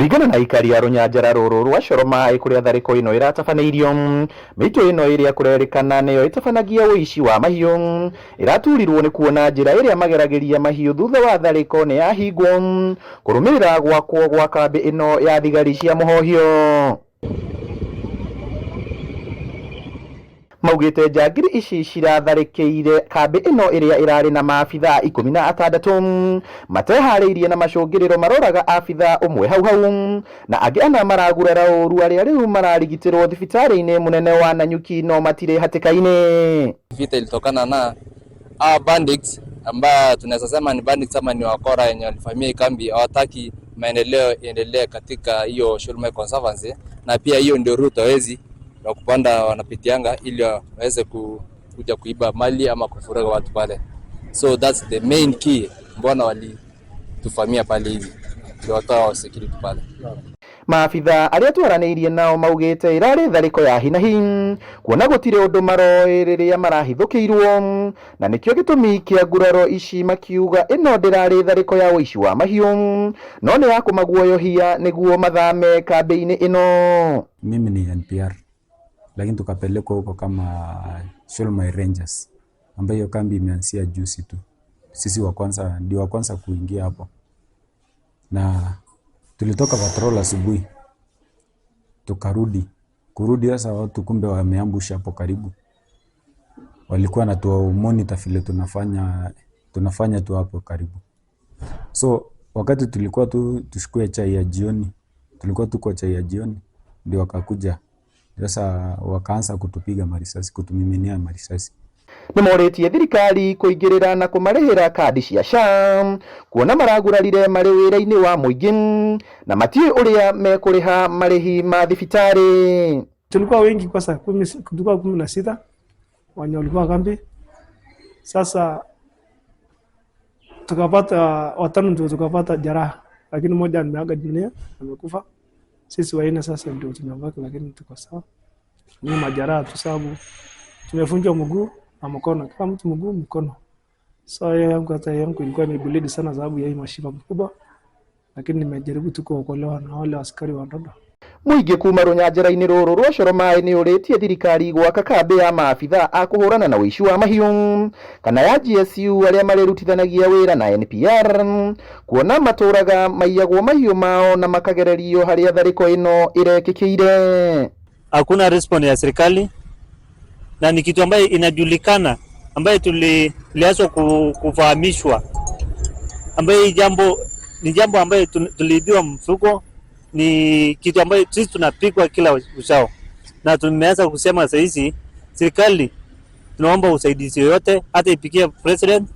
Kũringana na aikari a rũnyanjara rũrũ rwa Choromai kũrĩa tharĩko ĩno ĩratabanĩirio, mĩitũ ĩno ĩrĩa kũrerĩkana nĩyo ĩtabanagia ũici wa mahiũ ĩraturirwo nĩ kuona njĩra ĩrĩa mageragĩria mahiũ thutha wa tharĩko nĩ yahingwo kũrũmĩrĩra gwakwo gwa kambĩ ĩno ya thigari cia mũhohio. Maugĩte njangiri ici ciratharĩkĩire kambĩ ĩno ĩrĩa ĩrarĩ na maabithaa 16 mateharĩirie na macũngĩrĩro maroraga abithaa ũmwe hau hau na angĩ ana maragurara ũru arĩa rĩu mararigitĩrwo thibitarĩ-inĩ mũnene wa Nanyuki no matirĩ hatĩka-inĩ. Vita ilitokana na hawa bandits ambayo tunaweza sema ni bandits ama ni wakora wenye walivamia kambi, hawataki maendeleo iendelee katika hiyo Shulmai Conservancy, na pia hiyo ndio route hawezi na kupanda wanapitianga ili waweze kuja kuiba mali ama kufuruga watu pale. So that's the main key, mbona walituvamia pale hivi ndio watoa security pale. Maabithaa arĩa twaranĩirie nao maugĩte ĩrarĩ tharĩko ya hinahi kuona gũtirĩ ũndũ maroĩ rĩrĩa marahithũkĩirwo na nĩkĩo gĩtũmi kĩa nguraro ici, makiuga ĩno ndĩrarĩ tharĩko ya ũici wa mahiũ no nĩ ya kũmaguoyohia nĩguo mathame kambĩ-inĩ ĩno. Mimi ni NPR lakini tukapelekwa huko kama Sholmai Rangers ambayo hiyo kambi imeanzia juzi tu. Sisi wa kwanza ndio wa kwanza kuingia hapo, na tulitoka patrol asubuhi tukarudi. Kurudi sasa watu kumbe wameambush hapo karibu, walikuwa na monitor vile tunafanya tu hapo karibu. So wakati tulikuwa tu tuchukue chai ya jioni, tulikuwa tuko chai ya jioni, ndio wakakuja sasa wakaanza kutupiga marisasi, kutumiminia marisasi. Nĩ morĩtie thirikari kũingĩrĩra na kũmarĩhĩra kandi cia SHA kuona maragurarire marĩ wĩra-inĩ wa mũingĩ na matiũĩ ũrĩa mekũrĩha marĩhi ma thibitarĩ. Tulikuwa wengi kwa saa 10, tulikuwa 16 wenye walikuwa kambi. Sasa tukapata watano ndio tukapata jeraha, lakini mmoja ameaga dunia, amekufa. Sisi wanne sasa ndio tunabaki, lakini tuko sawa. Ni majeraha tu, sababu tumevunjwa mguu na mkono, kila mtu mguu mkono. So yangu hata yangu ilikuwa imebleed sana sababu ya hii mashipa mkubwa, lakini nimejaribu tu kuokolewa na wale askari wa Ndondo. Mũingĩ kuma rũnyanjara-inĩ rũrũ rwa Choromai nĩ ũrĩtie thirikari gwaka kambĩ ya maabithaa a kũhũrana na ũici wa mahiũ kana ya GSU arĩa marĩrutithanagia wĩra na NPR kuona matũraga maiyagwo mahiũ mao na makagererio harĩa tharĩko ĩno ĩrekĩkĩire. Hakuna response ya serikali na ni kitu ambayo inajulikana, ambayo tulianza kufahamishwa, ambayo hii jambo ni jambo ambayo tuliibiwa mfuko, ni kitu ambayo sisi tunapigwa kila uchao, na tumeanza kusema sasa hizi serikali tunaomba usaidizi yoyote, hata ipikie president,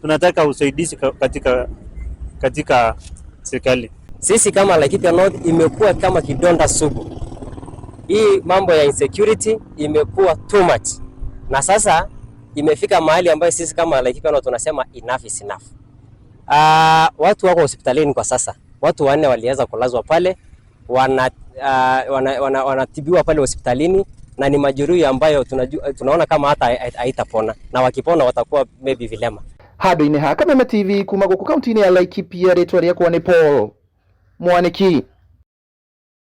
tunataka usaidizi katika serikali. Sisi kama Laikipia North imekuwa kama kidonda sugu. Hii mambo ya insecurity imekuwa too much, na sasa imefika mahali ambayo sisi kama Laikipia North tunasema enough is enough. Watu wako hospitalini kwa sasa, watu wanne waliweza kulazwa pale, wanatibiwa pale hospitalini na ni majeruhi ambayo tunaona kama hata haitapona, na wakipona watakuwa maybe vilema. Handũ-inĩ ha Kameme TV kuma gũkũ kaunti-inĩ ya Laikipia, rĩtwa rĩakwa nĩ Paul Mwaniki.